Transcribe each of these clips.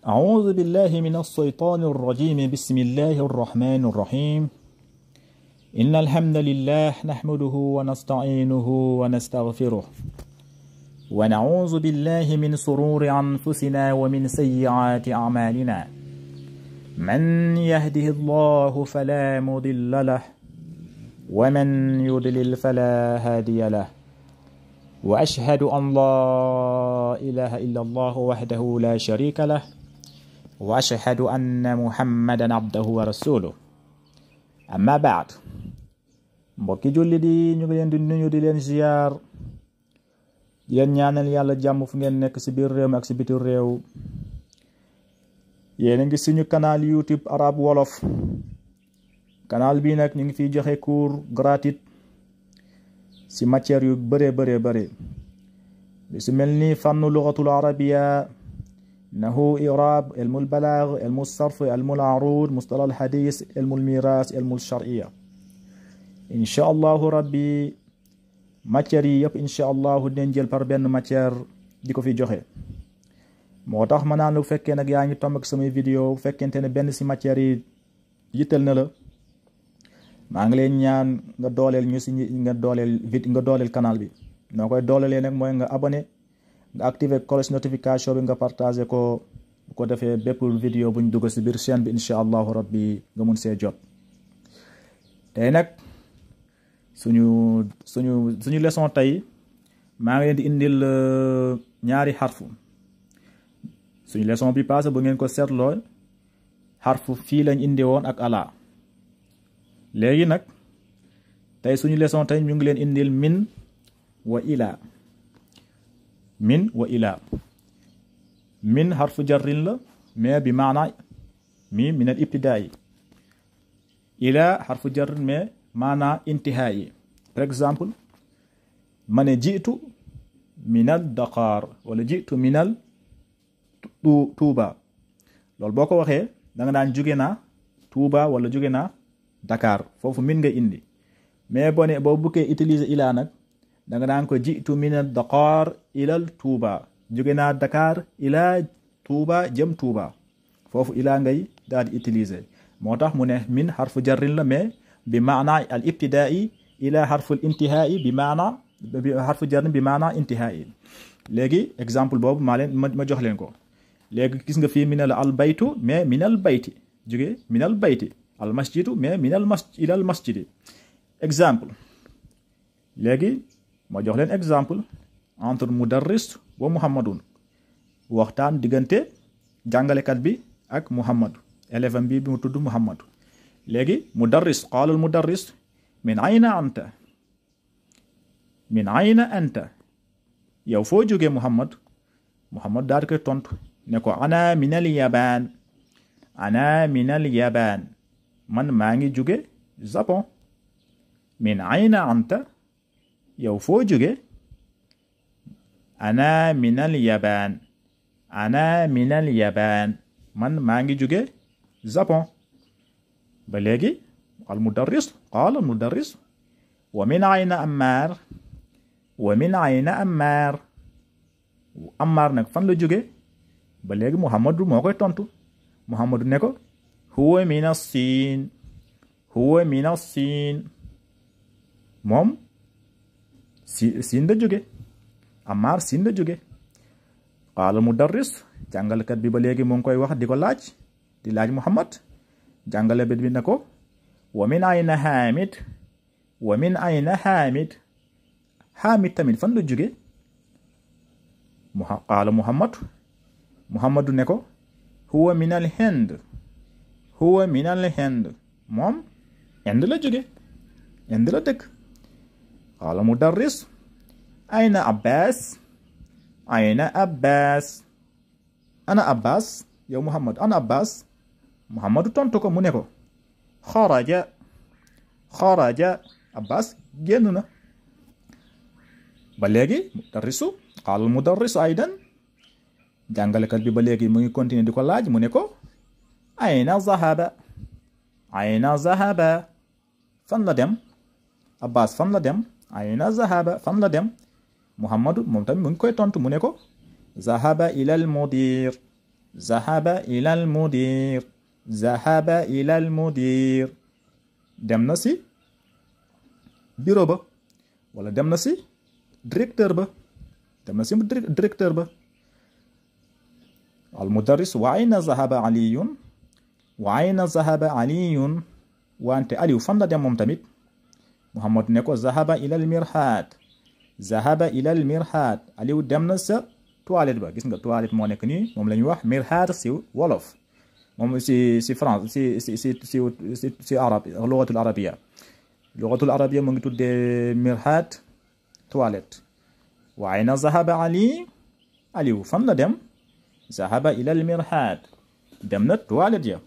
أعوذ بالله من الشيطان الرجيم. بسم الله الرحمن الرحيم. إن الحمد لله نحمده ونستعينه ونستغفره ونعوذ بالله من شرور أنفسنا ومن سيئات أعمالنا. من يهده الله فلا مضل له ومن يضلل فلا هادي له وأشهد أن لا إله إلا الله وحده لا شريك له وأشهد أن محمدا عبده ورسوله. أما بعد. mbokki julli di ñu ngi leen di nuyu di leen ziar di leen ñaanal yàlla jàmm fu ngeen nekk ci biir réew mi ak ci bitir réew. yéen a ngi suñu canal YouTube Arab Wolof. canal bi nag ñu ngi fiy joxe cours gratuit ci matière yu bare li ci mel ni fànnu lugatul arabiya, nahu i'rab, ilmul balagh, ilmul sarf, ilmul arud, mustalah al hadith, ilmul miras, ilmul shar'iyya. incha allahu rabbi matières yi yëpp incha allahu dinañ jël par benn matière di ko fi joxe. moo tax ma naan lu fekkee nag yaa ngi tomb ak samay vidéo bu fekkente ne benn ci matières yi yittal na la, maa ngi leen ñaan nga dooleel ñu ci nga dooleel canal bi. noo koy doolelee nag mooy nga abonné, nga activer cloche notification bi, nga partagé ko bu ko defee bépp vidéo buñ dugg ci biir chaîne bi incha allahu rabbi nga mun see jot. tey nag suñu leçon tey maa ngi leen di indil ñaari xarfu. suñu leçon bi passé bu ngeen ko seetloo xarfu fii lañ indi woon ak ala. léegi nag tey suñu leçon tey ñu ngi leen indil min wa ila. min wa ila. min xarfu jarrin la mais bi maana mi min al ibtidaai. ila xarfu jarrin mais maana intihaayi. par exemple ma ne jiitu minal Dakar wala jiitu minal Tuuba. loolu boo ko waxee da nga daan jóge naa Tuuba wala jóge naa Dakar, foofu min nga indi. mais boo bukkee utiliser ilaa nag da nga daan ko jiitu minal Dakar ilal Tuuba, jóge naa Dakar ilaa Tuuba jëm Tuuba, foofu ilaa ngay daal di utiliser. moo tax mu ne min xarfu jarrin la mais bi maana al ibtidaai, ila xarful intihaa'i bi maana xarfu jarrin bi maana intihaa'i. léegi exemple boobu ma jox leen ko. léegi gis nga fii minal al baytu mais minal bayti, jóge minal bayti. al masjidu mais ilal masjidi. exemple léegi ma jox leen exemple entre mudarris wa muhammadun, waxtaan diggante jàngalekat bi ak muhammadu, élève bi mu tudd muhammadu. léegi mudarris qaala al mudarris min ayna anta, min ayna anta, yow foo jógee muhammad daal di koy tontu ne ko ana minal yabaan, ana minal yabaan, man maa ngi jóge Japon. min ayna anta, yow foo jóge, ana minal yabaan, ana minal yabaan, man maa ngi jóge Japon. ba léegi al mudarris qaala al mudarris wa min ayna Ammaar, wa min ayna Ammaar, Ammaar nag fan la jóge. ba léegi Muhammadu moo koy tontu. Muhammadu ne ko huwa min as-Siin, huwa min as-Siin, moom Siin la jóge, Ammaar Siin la jóge. qaala mudarris, jàngalekat bi ba léegi mu ngi koy wax di ko laaj, di laaj Muhammad. jàngalekat bi ne ko wa min ayna Haamid, wa min ayna Haamid, Haamid tamit fan la jóge. qaala Muhammadu ne ko huwa min al Hind, huwa min al Hind, moom Inde la jóge, Inde la dëkk. qaala mudarris ayna Abbas, ayna Abbas, ana Abbas, yow Muhammad ana Abbas. Muhammadu tontu ko mu ne ko xaraja, xaraja, Abbas génn na. ba léegi mudarrisu qaala mudarrisu aydan, jàngalekat bi ba léegi mu ngi continuer di ko laaj. mu ne ko ayna zahaba, ayna zahaba, fan la dem. Abbas fan la dem, ayna zahaba, fan la dem. Muhammadu moom tamit mu ngi koy tontu mu ne ko zahaba ilal mudir, zahaba ilal mudir, zahaba ilal mudir. dem na si bureau ba wala dem na si directeur ba, dem na si directeur ba. al mudarris wa ayna zahaba aliyun, wa ayna zahaba aliyun. wante aliou fan la dem moom tamit? Muhammad ne ko zahaba ilal mirhaad, zahaba ilal mirhaad. aliou dem na sa toilette ba. gis nga toilette moo nekk nii, moom la ñuy wax mirhaad si wolof, moom si France si arab lugatul arabia. lugatul arabia mu ngi tuddee mirhaad toilette. wa ayna zahaba aliou fan la dem? zahaba ilal mirhaad, dem na toilette ya.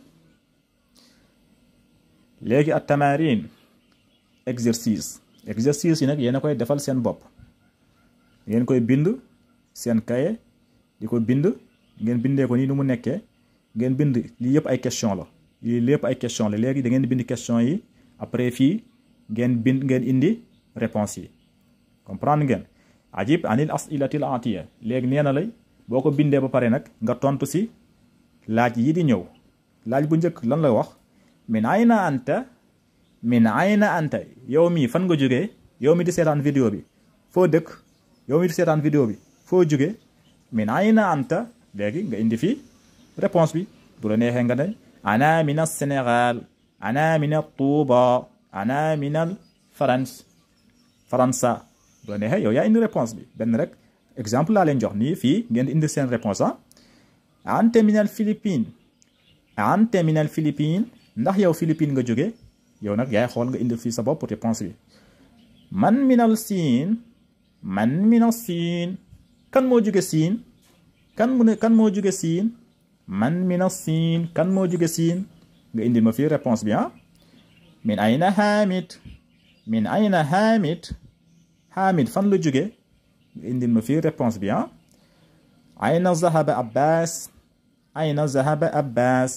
léegi at tamarin exercice yi nag yéen a koy defal seen bopp. ngeen koy bind seen kaye di ko bind, ngeen bindee ko nii nu mu nekkee. ngeen bind lii yëpp ay question la, lii lépp ay question la. léegi da ngeen bind question yi, après fii ngeen indi réponse yi. comprendre ngeen? ajib anil asilatil atiya. léegi nee na lay boo ko bindee ba pare nag nga tontu si laaj yi di ñëw. laaj bu njëkk lan la wax? min ayna anta, min ayna anta. yow mii fan nga jógee? yow mi di seetaan vidéo bi foo dëkk? yow mi di seetaan vidéo bi foo jógee? min ayna anta. léegi nga indi fii réponse bi. bu la neexee nga ne ana min al Sénégal, ana min al Touba, ana min al Faransa. bu la neexee yow yaa indi réponse bi. benn rek exemple laa leen jox nii, fii ngeen indi seen réponse. ante min al Philippines, ante min al Philippines. ndax yow Philippines nga jóge? yow nag yaay xool nga indi fii sa bopp réponse bi. man minal siin, man minal siin. kan moo jóge siin? kan moo jóge siin? man minal siin. kan moo jóge siin? nga indi ma fii réponse bi. min ayna Hamid, min ayna Hamid. Hamid fan la jóge? nga indi ma fii réponse bi. ayna zahaba Abbas, ayna zahaba Abbas.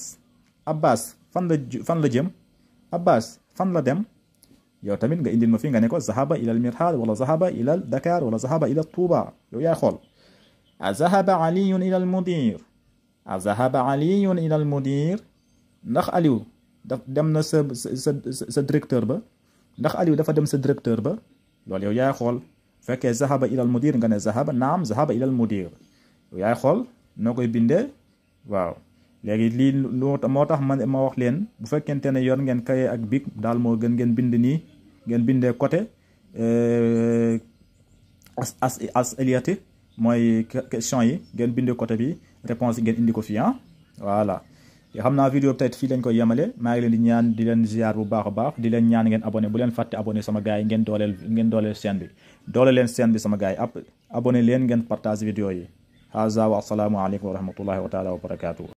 Abbas fan la jëm? Abbas fan la dem? yow tamit nga indil ma fi nga ne ko zahaba ilal mirhad, wala zahaba ilal Dakar, wala zahaba ilal Touba. yow yaay xool. azahaba aliyun ilal mudir, azahaba aliyun ilal mudir. ndax Aliou dem na sa directeur ba? ndax Aliou dafa dem sa directeur ba? loolu yow yaay xool. fekkee zahaba ilal mudir nga ne zahaba naam zahaba ilal mudir. yow yaay xool noo koy bindee. waaw léegi lii moo tax ma wax leen, bu fekkente ne yor ngeen kaye ak bic daal moo gën ngeen bind nii, ngeen bindee côté as'iliyati mooy question yi, ngeen bindee côté bi, réponse yi ngeen indi ko fii. voilà xam naa vidéo bi tey fii lañ koy yemale. maa ngi leen di ñaan di leen ziar bu baax a baax, di leen ñaan ngeen abonné. bu leen fàtte abonné sama gars yi, ngeen dooleel chaîne bi, dooleel leen chaîne bi sama gars yi. abonné leen, ngeen partage vidéo yi. haza wa assalaamu aleykum wa rahmatullahi wa taala wa barakatuh.